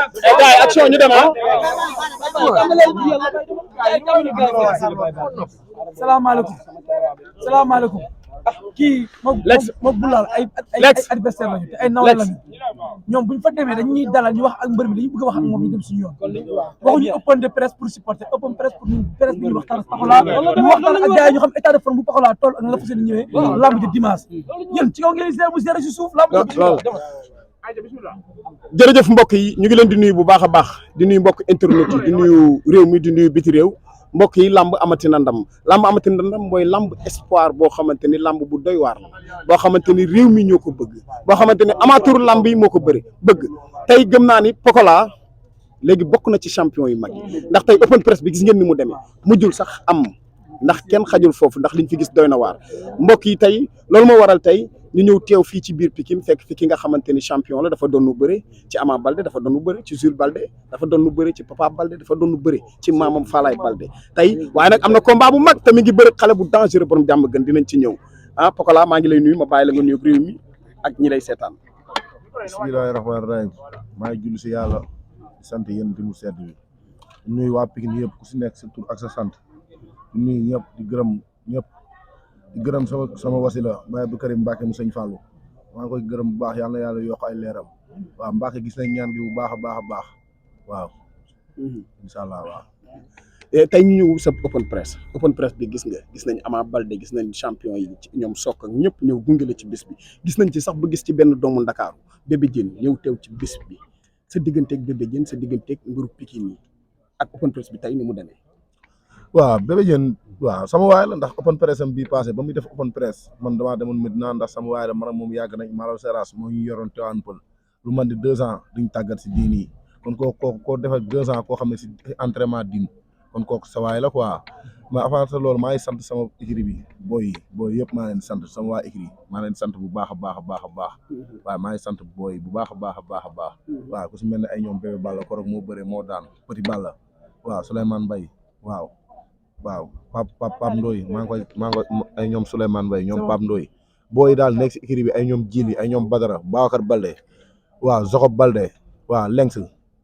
gars yi action ñu dem ah. salaamaaleykum salaamaaleykum kii moom Boulal ay adversaire lañu te ay nawle lañu ñoom bu ñu fa demee dañuy dalal ñu wax ak mbër mi dañuy bëgg a wax ak moom ñu dem suñu yoon waxuñu open de presse pour supporter open presse pour ñu presse bi ñu waxtaan Pokola ñu waxtaan ak gars yi ñu xam état de forme bu Pokola toll ak la fa seen ñëwee lamb ji dimanche yéen ci kaw ngeen mu gérer si suuf lamb ji jërëjëf mbokk yi ñu ngi leen di nuyu bu baax a baax di nuyu mbokk internet yi di nuyu réew mi di nuyu biti réew mbokk yi lamb amati na ndam mooy lamb espoir boo xamante ni lamb bu doy waar la boo xamante ni réew mi ñoo ko bëgg boo xamante ni amateur lamb yi moo ko bëgg tey gëm naa ni Pokola léegi bokk na ci champion yu mag yi ndax tey open press bi gis ngeen ni mu demee mujjul sax am ndax kenn xajul foofu ndax liñ fi gis doy na waar mbokk yi tey loolu moo waral tey ñu ñëw teew fii ci biir Pikine fekk fi ki nga xamante ni champion la dafa doon nu bëre ci Ama Baldé dafa doon nu bëre ci Jules Baldé dafa doon nu bëre ci Papa Baldé dafa doon nu bëre ci maamam Falaye Baldé tey waaye nag am na combat bu mag te mi ngi bëre xale bu dangereux borom jàmm gën dinañ ci ñëw ah Pokola maa ngi lay nuyu ma bàyyi la nga nuyu réew mi ak ñi lay seetaan. bismillaahi rahmaani rahiim maa ngi julli si yàlla di sant yéen di mu sedd bi nuyu waa Pikine yëpp ku si nekk sa tur ak sa sant nuyu ñëpp di gërëm ñëpp. di gërëm sama wasila Baye Abdou Karim Mbacke mu sëñ Fallou maa ngi koy gërëm bu baax yal na yàlla yokk ay leeram waaw Mbacke gis nañ ñaan gi bu baax a baax waaw incha allah waaw. tey ñu ñëw sa open press bi gis nañ Ama Baldé gis nañ champion yi ñoom Sokk ak ñëpp ñëw gunge la ci bis bi gis nañ ci sax ba gis ci benn doomu Ndakaaru Bébé Diène ñëw teew ci bis bi sa digganteeg Bébé Diène sa digganteeg mbiru Pikine yi ak open press bi tey ni mu demee. waaw Bébé Diène waaw sama waay la ndax open press am bii passé ba muy def open press man damaa demoon Medina ndax sama waay la man ak moom yàgg nañ Malaw Seras moo ñu yoroon Tivaouane Peulh lu man di 2 ans duñ tàggat si diin yi kon koo defal 2 ans koo xam ne si entraînement diin kon kooku sa waay la quoi mais avant ça loolu maa ngi sant sama écurie bi booy yëpp maa leen sant sama waa écurie maa leen sant bu baax a baax waaw maa ngi sant booy bu baax a baax waaw ku si mel ne ay ñoom Bébé Balla korog moo bëre moo daan Petit Balla waaw Souleymane Mbaye waaw Pape Ndoye maa ngi koy ay ñoom Souleymane Mbaye ñoom Pape Ndoye booy daal nekk si écurie bi ay ñoom Djili ay ñoom Badara Babacar Balde waaw Zokob Balde waaw Lengs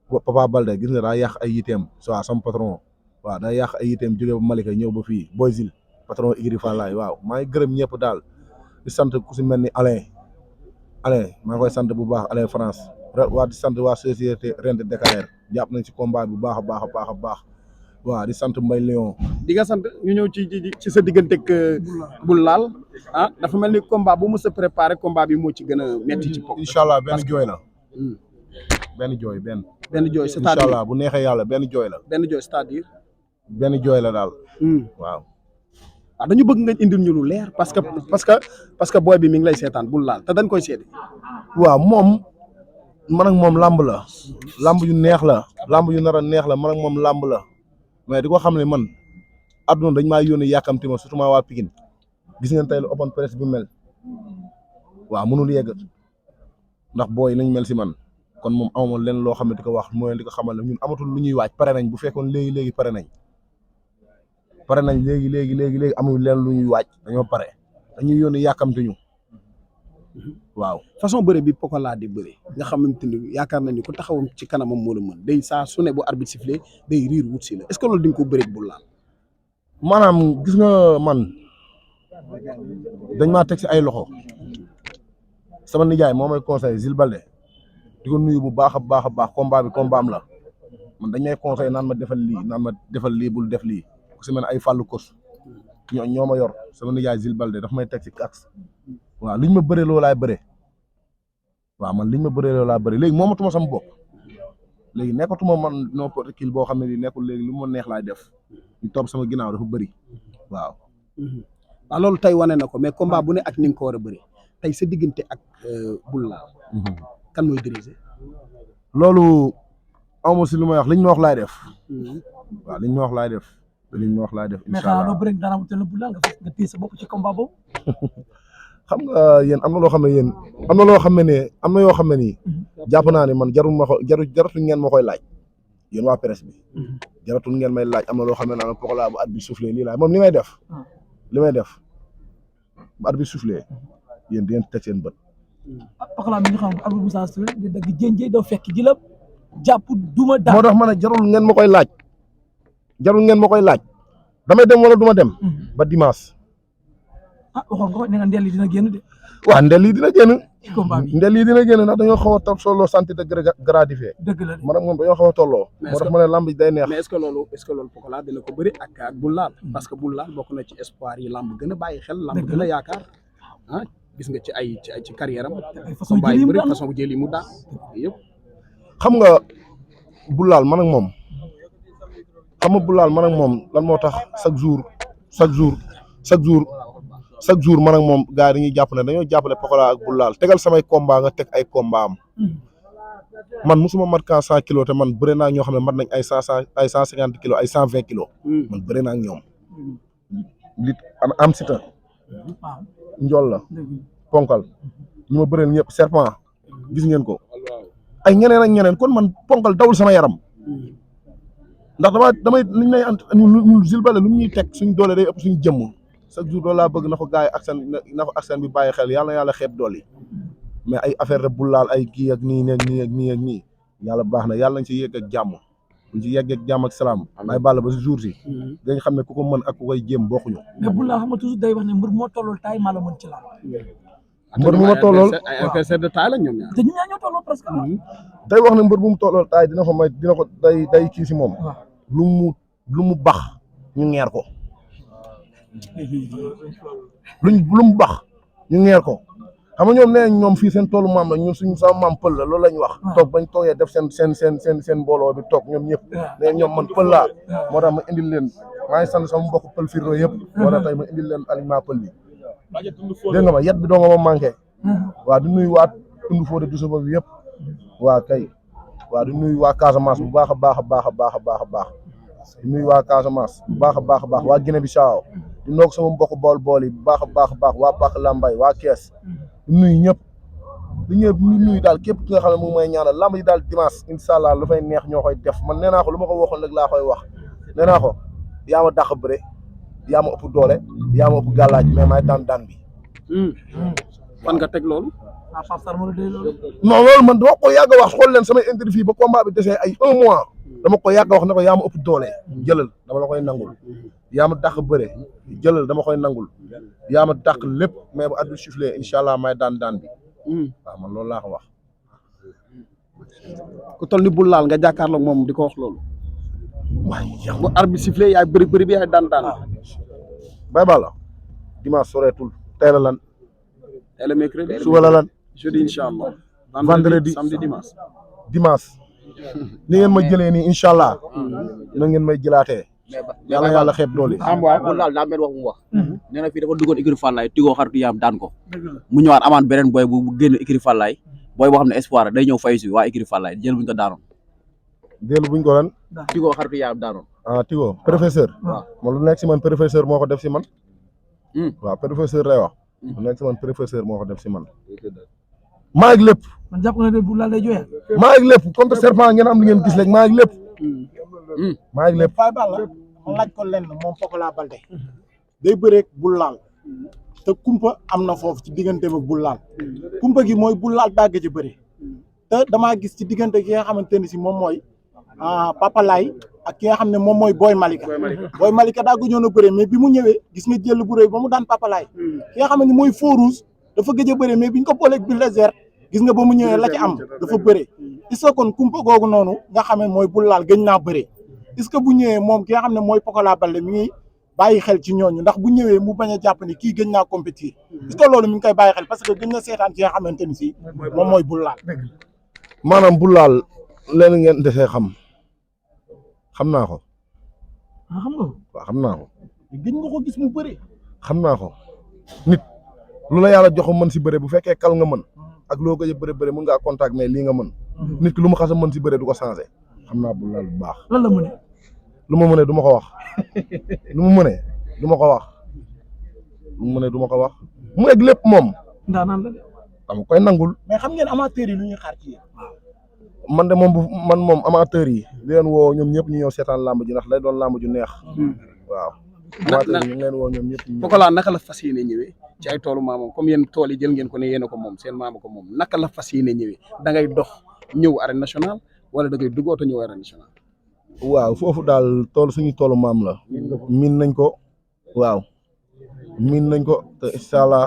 Papa Balde gis nga daa yàq ay yiteem waaw sama patron waaw daa yàq ay yiteem jóge ba Malika ñëw ba fii Boy Zil patron écurie Fallaye waaw maa ngi gërëm ñëpp daal di sant ku si mel ni Alain maa ngi koy sant bu baax Alain France waa di sant waa société Rent Dakar jàpp nañ si combat bu baax a baax waaw di sant Mbaye Léon. di nga sant ñu ñëw ci sa digganteeg Boulal ah dafa mel ni combat bu mu sa préparé combat bi moo ci gën a metti ci pok. incha allah benn jooy la. benn jooy c'est-à-dire incha allah bu neexee yàlla benn jooy la. benn jooy c'est-à-dire. benn jooy la daal. waaw. waaw dañu bëgg nga indil ñu lu leer parce que booy bi mi ngi lay seetaan Boulal te dañ koy seeti. waaw moom man ak moom làmb la. làmb yu neex la. làmb yu nar a neex la man ak moom làmb la. mais di ko xam ne man àdduna dañ maa yónni yàkkamti ma surtout maa waa Pikine gis ngeen tey lu open press bi mel waaw mënul yegg ndax booy lañ mel si man kon moom amuma leen loo xam ne di ko wax mooy di ko xamal ne ñun amatul lu ñuy waaj pare nañ bu fekkoon léegi pare nañ léegi amul leen lu ñuy waaj dañoo pare dañuy yónni yàkkamti ñu waaw. façon bëre bi Pokola di bëre nga xamante ni yaakaar nañ ni ku taxaw ci kanamam moo la mën day saa su ne bu arbitre sifflé day riir wut si la est-ce que loolu di nga ko bëre Boulal. maanaam gis nga man dañ maa teg si ay loxo sama nijaay moo may conseil Zil Balde di ko nuyu bu baax a baax combat bi combat am la man dañ may conseil naan ma defal lii bul def lii ku si mel ay fàllu kos ñoo ma yor sama nijaay Zil Balde daf may teg si axe waaw liñ ma bëree loolu laay bëree waaw man liñ ma bëree loolu laay bëree léegi moomatuma sama bopp léegi nekkatuma man n'importe qui boo xam ne nii nekkul léegi lu ma neex laay def ñu topp sama ginnaaw dafa bëri waaw. waaw loolu tey wane na ko mais combat bu ne ak ni nga ko war a bëri tey sa diggante ak Boulal. kan mooy diriger. loolu amu si lu may wax liñ ma wax laay def. waaw liñ ma wax laay def. incha allah mais xanaa doo bëri dara te Boulal nga téye sa bopp ci combat boobu. xam nga yéen am na loo xam ne yéen am na loo xam ne am na yoo xam ne nii jàpp naa ne man jaratul ngeen ma koy laaj yéen waa presse bi jaratul ngeen may laaj am na loo xam ne naan Pokola bu at bi soufflé lii laay moom li may def bu at bi soufflé yéen di ngeen teg seen bët. Pokola mi ñu xam Abdou Moussa Sow di dagg jénjee doo fekk ji la jàpp duma daan moo tax ma ne jarul ngeen ma koy laaj damay dem wala duma dem ba dimanche. waxoon nga ko ne nga ndel yi dina génn de. waaw ndel yi dina génn. combat bi ndel yi dina génn ndax dañoo xaw a topp solo santé de gratifié. dëgg la de man ak moom dañoo xaw a tolloo. moo tax ma ne lamb day neex. mais est-ce que loolu Pokola dina ko bëri ak Bul Laal parce que Bul Laal bokk na ci espoir yi lamb gën a bàyyi xel. lamb gën a yaakaar gis nga ci carrière am. façon jëli mu daan façon jëli mu daan yëpp. xam nga Bul Laal man ak moom Bul Laal man ak moom lan moo tax chaque jour man ak moom gars yi dañuy jàpp ne dañoo jàppale Pokola ak Bul Laal tegal samay combat nga teg ay combat am man musuma mat 100 kilos te man bëre naa ñoo xam ne mat nañ ay 150 kilos ay 120 kilos man bëre naa ak ñoom lit am sita njool la ponkal ñu ma bëreel ñëpp serpent gis ngeen ko ay ñeneen ak ñeneen kon man ponkal dawul sama yaram ndax damay liñ lay ñu Jules lu ñuy teg suñ doole day ëpp suñ jëmm chaque jour loolu laa bëgg na ko gars yi accent bi bàyyi xel yàlla na yàlla xeeb doole mais ay affaire de Bul Laal ay kii ak nii yàlla baax na yàlla nañ ci yegg ak jàmm buñ ci yegg ak jàmm ak salaam may bàll ba si jour si dañ xam ne ku ko mën ak ku koy jéem bokkuñu. mais Bul Laal xam nga toujours day wax ne mbër moo tollool taay maa la mën ci laal. mbër bu ma tollool ay adversaire de taille la ñoom ñaar. te ñun ñaa ñoo tolloo presque. day wax ne mbër bu mu tollool taay dina ko day kii si moom. lu mu bax ñu ngeer ko. lu mu bax ñu ngeer ko xam nga ñoom nee ñoom fii seen toolu maam la ñun suñu sama maam pël la loolu la ñu wax. toog bañ toogee def seen mbooloo bi toog ñoom ñëpp. nee ñoom man pël laa moo tax ma indil leen maa ngi sant sama mbokk pël firro yëpp. moo tax tey ma indil leen aliment pël bi. dégg nga ma yet bi doo nga ma manqué. waaw di nuyu waa tund Fodé Doussouba bi yëpp. waa kay waaw di nuyu waa Casamance bu baax a baax. di nuyu waa Casamance bu baax a baax waa Guinée Bissau di noog sama mbokk bool yi bu baax a baax waa Pàcc Lambay waa Kees di nuyu ñëpp di nuyu daal képp ki nga xam ne moom mooy ñaanal lamb ji daal dimanche incha allah lu fay neex ñoo koy def man nee naa ko lu ma ko waxoon rek laa koy wax nee naa ko yaa ma dàq bëre yaa ma ëpp doole yaa ma ëpp gàllaaj mais maay daan bi. fan nga teg loolu. non loolu man dama ko yàgg a wax xool leen samay interview ba combat bi desee ay 1 mois. dama ko yàgg wax ne ko yaa ma ëpp doole jëlal dama la koy nangul yaa ma dàq bëre jëlal dama koy nangul yaa ma dàq lépp mais bu at bi sifflé incha allah may daan bi waaw man loolu laa ko wax. ku toll ni Bul Laal nga jàkkaarloog moom di ko wax loolu. waaye yow bu at bi sifflé yaay bëri bi yaay daan. bay ba la dimanche soreetul tey la lan. tey la mercredi suba la lan. jeudi incha allah. vendredi samedi dimanche. ni ngeen ma jëlee nii incha allah na ngeen may jëlaatee. yàlla xeeb doole. waaw Bul Laal daa mel wax mu wax. nee na fii dafa duggoon écurie Fallaye tigoo xaritu yaam daan ko. mu ñëwaat amaan beneen boy bu génn écurie Fallaye booy boo xam ne espoir day ñëw fay si waa écurie Fallaye jël buñ ko daanoon. jël buñ ko lan. tigoo xaritu yaam daanoon. Tigo professeur. waaw man lu nekk si man professeur moo ko def si man. waaw professeur lay wax. lu nekk si man professeur moo ko def si man. maa ngi lépp. man jàpp nga ne Bul Laal lay jooyal. maa ngi lépp contre serpent ngeen am li ngeen gis léegi maa ngi lépp. maa ngi lépp. Baye Balla ma laaj ko lenn moom Pokola Baldé day bëreeg Bul Laal te kumpa am na foofu ci digganteem ak Bul Laal kumpa gi mooy Bul Laal daa gëj a bëre te damaa gis ci diggante ki nga xamante ni si moom mooy Papa Laye ak ki nga xam ne moom mooy Boy Malika daa gëjoon a bëre mais bi mu ñëwee gis nga jël bu rëy ba mu daan Papa Laye ki nga xam ne mooy Feu Rouge dafa gëj a bëre mais biñ ko booleeg bi désert gis nga ba mu ñëwee la ci am dafa bëre est-ce que kon kumpa googu noonu nga xam ne mooy Bul Laal gëj naa bëre est-ce que bu ñëwee moom ki nga xam ne mooy Pokola Baldé mi ngi bàyyi xel ci ñooñu ndax bu ñëwee mu bañ a jàpp ni kii gëj naa compétir est-ce que loolu mi ngi koy bàyyi xel parce que gëj na seetaan ci nga xamante ni si moom mooy Bul Laal. maanaam Bul Laal leen ngeen desee xam naa ko. xam nga ko. waaw xam naa ko. gëj nga ko gis mu bëre. xam naa ko nit lu la yàlla jox mën si bëre bu fekkee kal nga mën ak loo gëj a bëre mën ngaa contact mais lii nga mën nit ki lu mu xas a mën si bëre du ko changé xam naa Bul Laal bu baax. lan la mënee. lu ma mënee du ma ko wax lu mu mënee du ma ko wax lu mu mënee du ma ko wax mu egg lépp moom. ndaanaan la de. dama koy nangul. mais xam ngeen amateurs yi lu ñuy xaar ci yéen. man de moom amateurs yi di leen woo ñoom ñëpp ñu ñëw seetaan làmb ji ndax lay doon làmb ju neex. waaw. amateurs yi ñu ngi leen woo ñoom ñëpp. Pokola naka la fas yéene ñëwee ci ay toolu maamam comme yéen tool yi jël ngeen ko ne yéen a ko moom seen maama ko moom naka la fas yéene ñëwee da ngay dox ñëw arène nationale wala da ngay dugg oto ñëw arène nationale. waaw foofu daal tool suñu toolu maam la. miin nañ ko waaw miin nañ ko te incha allah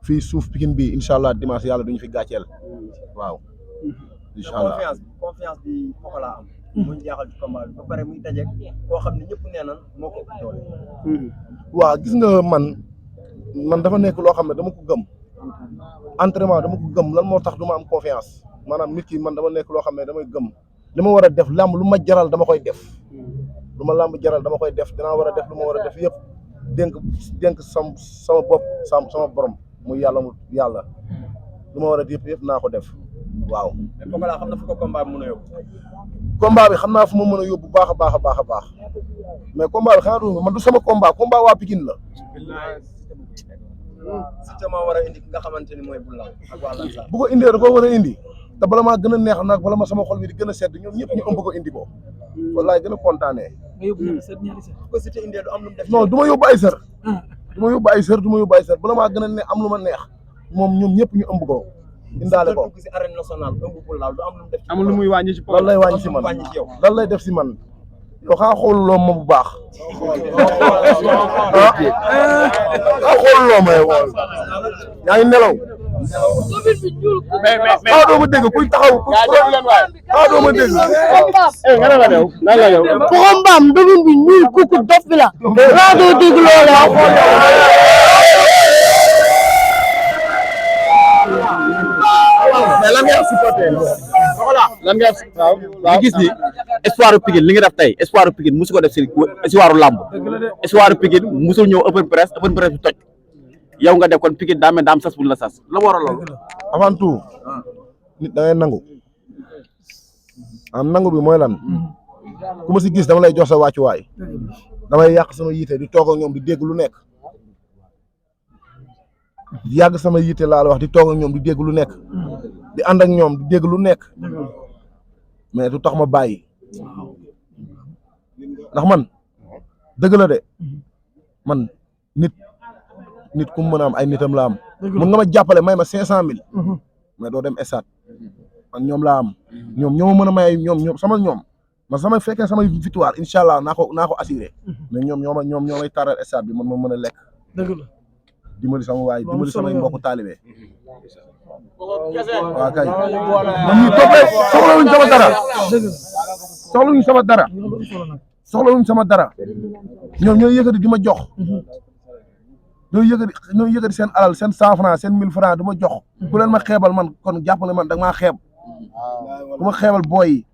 fii suuf Pikine bi incha allah dimanche yàlla duñu fi gàcceel waaw. incha allah confiance bi Pokola am. muy jaaxal ci combat bi ba pare muy dajeeg koo xam ne ñëpp nee nañ moo ko ëpp doole. waaw gis nga man dafa nekk loo xam ne dama ko gëm entraînement dama ko gëm lan moo tax du ma am confiance maanaam nit ki man dama nekk loo xam ne damay gëm li ma war a def làmb lu ma jaral dama koy def lu ma làmb jaral dama koy def dinaa war a def lu ma war a def yëpp dénk sama bopp sama borom muy yàlla lu ma war a def yëpp naa ko def waaw. mais Pokola xam na fu ko combat bi mën a yóbbu. combat bi xam naa fu ma mën a yóbbu baax a baax mais combat bi xanaa du man du sama combat waa Pikine la. Siteu moo war a indi ki nga xamante ni mooy Boulaye ak waa Lansar. bu ko indee da koo war a indi te bala maa gën a neex nag bala ma sama xol bi di gën a sedd ñoom ñëpp ñu ëmb ko indi ko wallaay gën a kontaanee. nga yóbbu ñaari sër bu ko Siteu indee du am lu mu def. non du ma yóbbu ay sër du ma yóbbu ay sër bala maa gën a ne am lu ma neex moom ñoom ñëpp ñu ëmb ko indaale ko. dugg si arène nationale ëmb Boulaye du am lu mu def. amul lu muy wàññi ci lan lay wàññi si man lan lay def si man yow xaa xooluloo ma bu baax xaa xooluloo ma yow yaa ngi nelaw. mais doo ma dégg kuy taxaw doo ma dégg. nga ne la yow nan la yow. ku ko mbaam dugub bi ñuul kooku dof bi la. doo dégg loolu mais lan ngay supporter lan ngay ñu gis ni espoir Pikine li nga def tey espoir Pikine musu ko def si espoir làmb espoir Pikine musul ñëw open press bi toj yow nga def kon Pikine daa mel daa am sas bu la sas la war a loolu avant tout nit da ngay nangu nangu bi mooy lan ku ma si gis dama lay jox sa wàccuwaay damay yàq sama yiite di toog ak ñoom di dégg lu nekk di yàgg sama yiite laa la wax di toog ak ñoom di dégg lu nekk di ànd ak ñoom di dégg lu nekk mais du tax ma bàyyi ndax man dëgg la de man nit ku mu mën a am ay nitam la am mën nga ma jàppale may ma 500,000 mais doo dem stade man ñoom laa am ñoom ñoo ma mën a may ñoom man sama fekkee sama victoire incha allah naa ko assuré mais ñoom ñoo may taral stade bi man ma mën a lekk dimbali sama waay dimbali samay mbokku taalibe waaw kay man ñu toppee soxlawuñ sama dara ñoom ñooy yëkkati di ma jox ñooy yëkkati seen alal seen 100 francs seen 1000 francs du ma jox ku leen ma xeebal man kon jàppale man da nga maa xeeb ku ma xeebal booy yi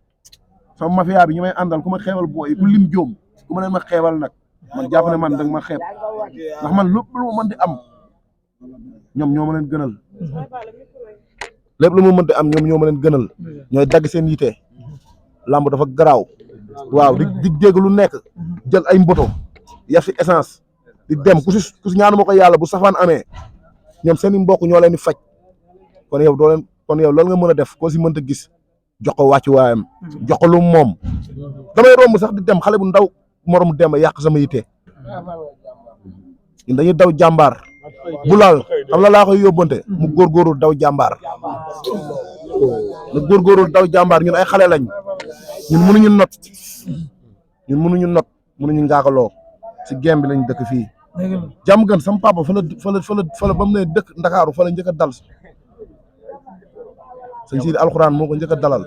sama mafia bi ñu may àndal ku ma xeebal booy yi ku lim joom ku ma leen ma xeebal nag man jàppale man da nga ma xeeb ndax man lépp lu ma mën di am ñoom ñoo ma leen gënal lépp lu ma mën di am ñoom ñoo ma leen gënal ñooy dagg seen yite lamb dafa garaaw waaw di dégg lu nekk jël ay mboto yaf si essence di dem ku si ñaanu ma ko yàlla bu safaan amee ñoom seen i mbokk ñoo leen di faj kon yow loolu nga mën a def koo si mënta gis jox ko wàccu waayam jox ko lu moom damay romb sax di dem xale bu ndaw morom dem yàq sama yite ñun dañuy daw jàmbaar bu laal xam la laa koy yóbbante mu góorgóorlu daw jàmbaar ñun ay xale lañ ñun mënuñu not mënuñu ngaakaloo si gem bi lañ dëkk fii jàmm gën sama papa fa la ba mu ne dëkk Ndakaaru fa la njëkk a dal sëñ Sidi alxuraan moo ko njëkk a dalal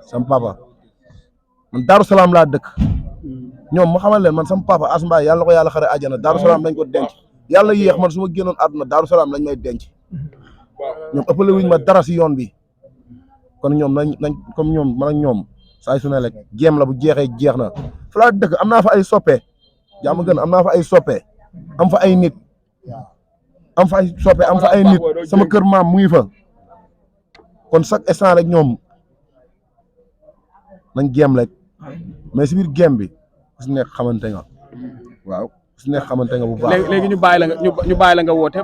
sama papa man Daaru Salaam laa dëkk ñoom ma xamal leen man sama papa As Mbaye yàlla na ko yàlla xare àjjana Daaru Salaam lañ ko denc yàlla yéex man su ma génnoon àdduna Daaru Salaam lañ may denc ñoom ëppale wuñ ma dara si yoon bi kon ñoom nañ comme ñoom man ak ñoom saa su ne rek jéem la bu jeexee jeex na fa laa dëkk am naa fa ay soppe jàmm gën am naa fa ay soppe am fa ay nit am fa ay soppe am fa ay nit sama kër maam mu ngi fa kon chaque instant rek ñoom nañ géem rek mais si biir géem bi ku si nekk xamante nga waaw ku si nekk xamante nga bu baax. léegi ñu bàyyi la nga woote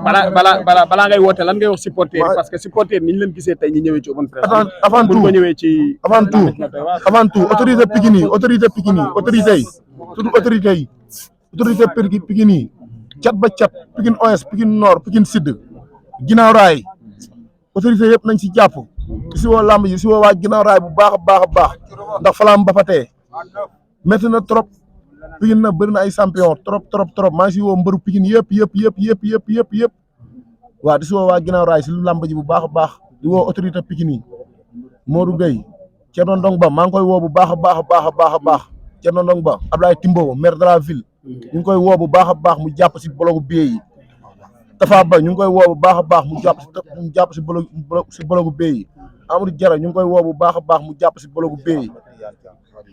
balaa ngay woote lan ngay wax supporter parce que supporter ni ñu leen gisee tey ñi ñëwee ci open press. avant tout autorité Pikine yi autorité Pikine yi cat ba cat Pikine Ouest Pikine Nord Pikine Sud ginnaaw raay autorité yëpp nañ si jàpp di si woo lamb ji si woo waa ginnaaw raay bu baax a baax a baax ndax falaam mbafatee métti na trop Pikine na bëri na ay champion trop maa ngi si woo mbëru Pikine yëpp waaw di si woo waa ginnaaw raay si lamb ji bu baax a baax di woo autorité Pikine yi Modou Gueye Thierno Ndong Ba maa ngi koy woo bu baax a baax Thierno Ndong Ba Ablaye Timbo maire de la ville ñu ngi koy woo bu baax a baax mu jàpp si bologu billet yi Tafa Ba ñu ngi koy woo bu baax a baax mu jàpp si bologu billet yi Amadou Diarra ñu ngi koy woo bu baax a baax mu jàpp si bologu billet yi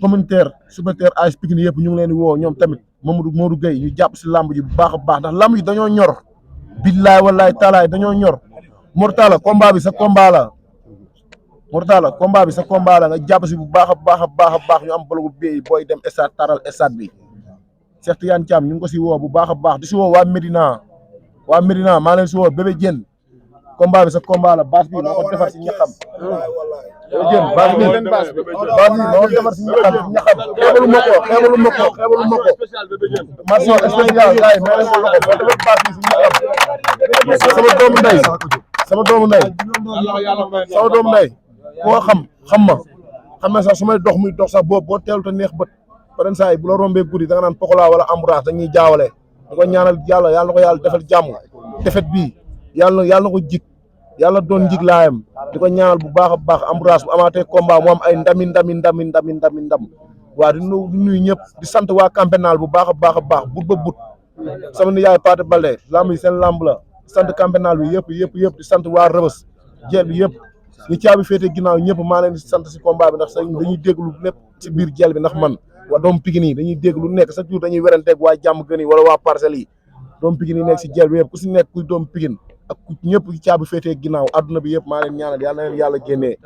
communautaire supporter AS Pikine yëpp ñu ngi leen di woo ñoom tamit Modou Gueye ñu jàpp si lamb ji bu baax a baax ndax lamb yi dañoo ñor billaay wallaay taalaay dañoo ñor Mortala combat bi sa combat la Mortala combat bi sa combat la nga jàpp si bu baax a baax ñu am bologu billet yi booy dem stade taral stade bi Cheikh Tidiane Thiam ñu ngi ko si woo bu baax a baax di si woo waa Médina maa leen si woo Bébé Diène combat bi sa combat la baas bi moo ko defar si ñaxam Bébé Diène baas bi moo ko defar si ñaxam xeebalu ma ko mention spéciale gars yi maa leen ko loxo moo defar baas bi si ñaxam sama doomu ndey koo xam ma sax su may dox muy dox sax boo teelu te neex bët paren saa yi bu la rombee guddi da nga naan Pokola wala Ambroise dañuy jaawale di ko ñaanal yàlla na ko yàlla defal jàmm defet bi yàlla na ko jik yàlla doon njig laayam di ko ñaanal bu baax a baax Ambroise bu amaatee combat mu am ay ndam waaw di nuyu ñëpp di sant waa Campenal bu baax a baax but ba but sama nijaay Paate Balde lamb yi seen lamb la sant Campenal bi yëpp di sant waa Rëbës jeel bi yëpp ñu caabi féete ginnaaw ñëpp maa leen di sant si combat bi ndax dañuy déglu lépp si biir jeel bi ndax man waa doomu Pikine yi dañuy dégg lu nekk chaque jour dañuy weranteeg waa jàmm gën yi wala waa Parcelles yi doomu Pikine yi nekk si jeel bi yëpp ku si nekk kuy doomu Pikine ak ku ñëpp caabi féetee ginnaaw adduna bi yëpp maa leen ñaanal yàlla na leen yàlla génnee